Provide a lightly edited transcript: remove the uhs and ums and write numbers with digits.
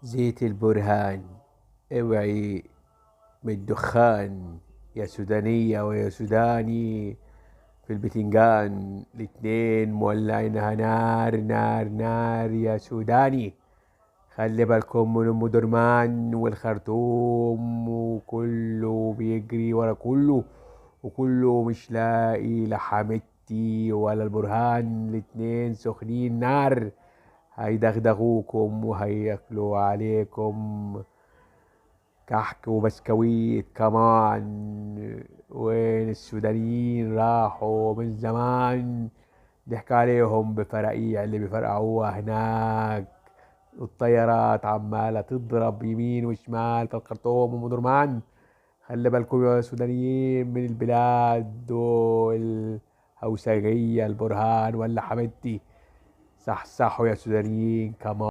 زيت البرهان، اوعي من الدخان يا سودانية ويا سوداني. في البتنجان الاتنين مولعينها نار نار نار يا سوداني. خلي بالكم من ام درمان والخرطوم، وكله بيجري ورا كله، وكله مش لاقي لا حميدتي ولا البرهان. الاتنين سخنين نار، هيدغدغوكم وهياكلوا عليكم كحك وبسكويت كمان. وين السودانيين؟ راحوا من زمان، ضحك عليهم بفرقيع اللي بيفرقعوها هناك، والطيارات عمالة تضرب يمين وشمال في الخرطوم ومدرمان. خلي بالكم يا سودانيين من البلاد دول، هوسجية البرهان ولا حميدتي. صحصحوا يا سودانيين كمان.